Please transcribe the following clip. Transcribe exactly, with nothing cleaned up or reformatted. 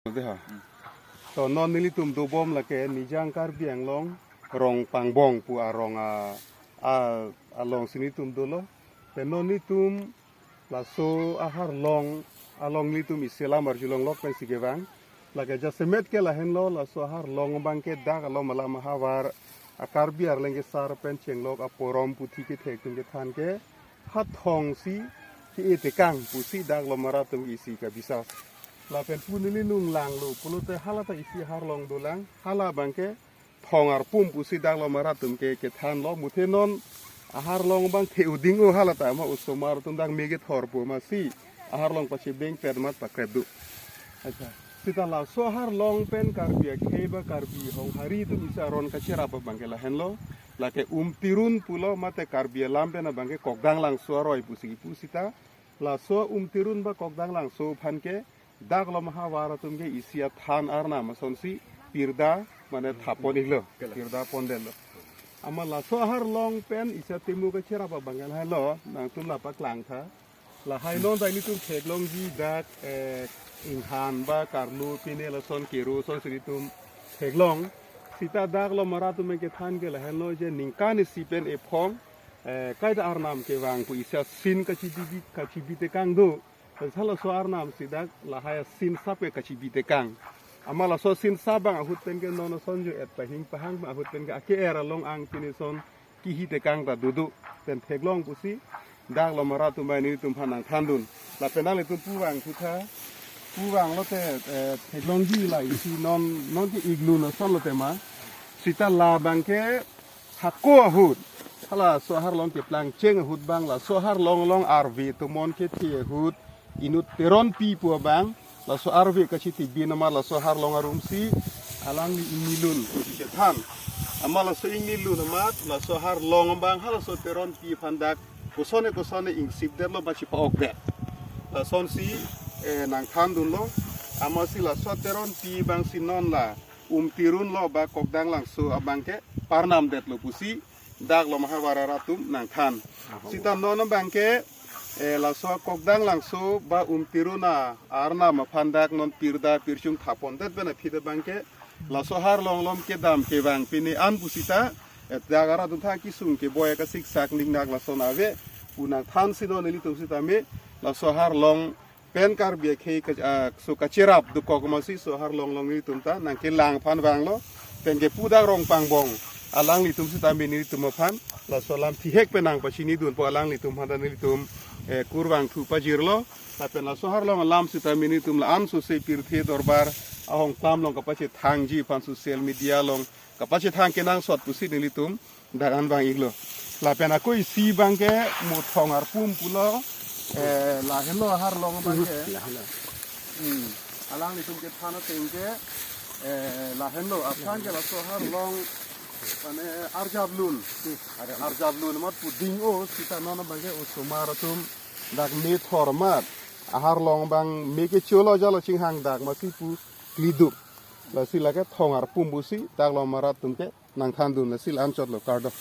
Dei ha. To non nelitum dobom lake Nijang Karbi Anglong Rongpangbong pu arong a, a, alongsi nelitum dolo. Te non nelitum laso aharlong along nelitum isi alam arjulonglok pensi kevang. Lake jasemet ke lahenlo, laso aharlong abangke dak alom alam ahavar a Karbi arleng kesar pen chenglok aporom puthi kethek atum kethan ke ha thong si ke-e tekang pusi dak alom arat atum isi kabisas. Lapen pu neli nung langlo pulote halata isi aharlong dolang, hala abangke thong arpum pusi dak alom arat atum ke kethanlo, muthe non aharlong abang the-o ding-o, halata ma osomar atum dak me kethor pu ma si aharlong pachebeng pet mat pakrep do. Acha. Sita laso aharlong pen Karbi akhei ba Karbi Honghari atum isi aron kacherap abangke lahenlo. Lake Umtirun pulo, mate Karbi alam pen abangke Kokdanglangso aroi pusi kipu sita. Laso Umtirun ba Kokdanglangso aphan ke dak alom ahavar atum ke isi athan arnam asonsi pirda mane thapon iklo. Pirda pondetlo. Amat laso aharlong pen isi atemu kacherap abangke lahenlo, nangtum la paklang tha. Lahai non ta ilitum theklongji dak, eh, inghan ba karlu pine lason kero asonsi ilitum theklong. Sita dak alom arat atum kethan ke lahenlo je ningkan isi pen ephong, eh, kaita arnam kevang pu isi asin kachibi, kachibi tekang do. Pen halaso arnam si dak lahai asin sap ke kachibi tekang. Amat laso asin sap abang ahut pen ke non ason jo et pahing pahang ahut pen ke ake-er along ang pine son kihi tekang ta dodo, pen theklong pusi dak alom arat atum bai nelitum aphan nangthandun. Lapen nanglitum pu vangthu tha, pu vanglote, eh, theklongji la isi non, non ke-iklun ason lote ma. Sita la abangke hako ahut, halaso aharlong keplang cheng ahut abang, laso aharlong along arve tomon kethe ahut, inut Teronpi pu abang, laso arve kachitibin amat laso aharlong arum si alangli ingnilun kethan. Amat laso ingnilun amat laso aharlong abang halaso Teronpi aphan dak kosonne kosonne ingsipdetlo ba chipa-okdet. Lasonsi, eh, nangthandunlo. Amatsi laso Teronpi abangsi non la Umtirun lo ba Kokdanglangso abangke parnamdetlo pusi dak alom ahavar arat atum nangthan. Sita non abangke, eh, laso Kokdanglangso ba Umtirun a arnam aphan dak non pirda pirchung thapondet pen aphi abangke laso aharlong along kedam kevang pine an pusita, eh, dak arat atum tha kesung keboi kasiksak ningnak lason ave pu nangthansi non nelitum sitame laso aharlong pen Karbi akhei ka, ah, so kacherap dokok amatsi so aharlong along nelitum ta nangkelang aphan vanglo. Pen ke pu dak Rongpangbong alanglitum sitame nelitum aphan laso alam thihek pen nangpachinidunpo, alanglitum aphan ta nelitum, eh, kurvangthu pajirlo. Lapen laso aharlong alam sitame nelitum la-an sose pirthe dorbar ahongtam along kapachethangji aphan social media along kapachethang kenangsot pusi nelitum dak an vang-iklo. Lapen ako isi abangke mo thong arpum pulo, eh, lahenlo aharlong abangke. Lahenlo. Hmm. Alanglitum kethan ateng ke, eh, lahenlo. Aphrang ke laso aharlong mane arjaplun. Are arjaplun amat pu ding-o, sita non abangke osomar atum dak me thor amat aharlong abang me kecholo jalo chinghang dak amatsi pu klidup. Lasi lake thong arpum pusi dak alom arat atum ke nangthandun, lasi la-an chotlo, kardom.